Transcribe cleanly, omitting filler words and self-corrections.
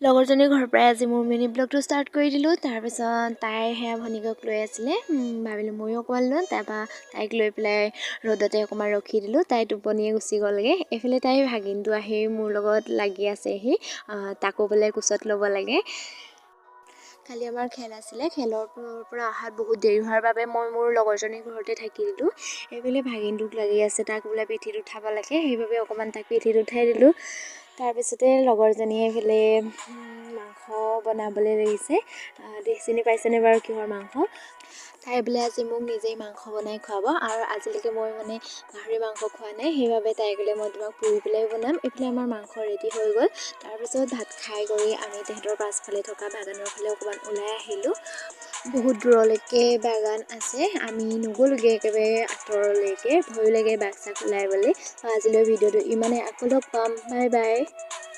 লগৰজনীৰ ঘৰৰ পৰাই আজি মোৰ মিনি ব্লগটো ষ্টাৰ্ট কৰি দিলোঁ। তাৰপিছত তাই সেয়া ভনীয়েকক লৈ আছিলে, ভাবিলোঁ ময়ো অকণমান লওঁ। তাৰপৰা তাইক লৈ পেলাই ৰ'দতে অকণমান ৰখি দিলোঁ, তাই টোপনিয়ে গুচি গ'লগৈ। এইফালে তাইৰ ভাগিনটো আহি মোৰ লগত লাগি আছেহি, তাকো বোলে কোচত ল'ব লাগে। কালি আমাৰ খেল আছিলে, খেলৰ পৰা অহাত বহুত দেৰি হোৱাৰ বাবে মই মোৰ লগৰজনীৰ ঘৰতে থাকি দিলোঁ। এইফালে ভাগিনটোক লাগি আছে, তাক বোলে পিঠিত উঠাব লাগে, সেইবাবে অকণমান তাক পিঠিত উঠাই দিলোঁ। তাৰপিছতে লগৰজনীয়ে এইফালে মাংস বনাবলৈ লাগিছে। চিনি পাইছেনে বাৰু কিহৰ মাংস? তাই বোলে আজি মোক নিজেই মাংস বনাই খুৱাব, আৰু আজিলৈকে মই মানে গাহৰি মাংস খোৱা নাই, সেইবাবে তাই ক'লে মই তোমাক পুৰি পেলাই বনাম। এইফালে আমাৰ মাংস ৰেডি হৈ গ'ল। তাৰপিছত ভাত খাই কৰি আমি তেহেঁতৰ পাছফালে থকা বাগানৰ ফালে অকণমান ওলাই আহিলোঁ। বহুত দূৰলৈকে বাগান আছে, আমি নগ'লোগৈ একেবাৰে আঁতৰলৈকে, ভয়ো লাগে বাঘ চাঘ ওলাই বুলি। আজিলৈ ভিডিঅ'টো ইমানেই, আকৌ লগ পাম, বাই বাই।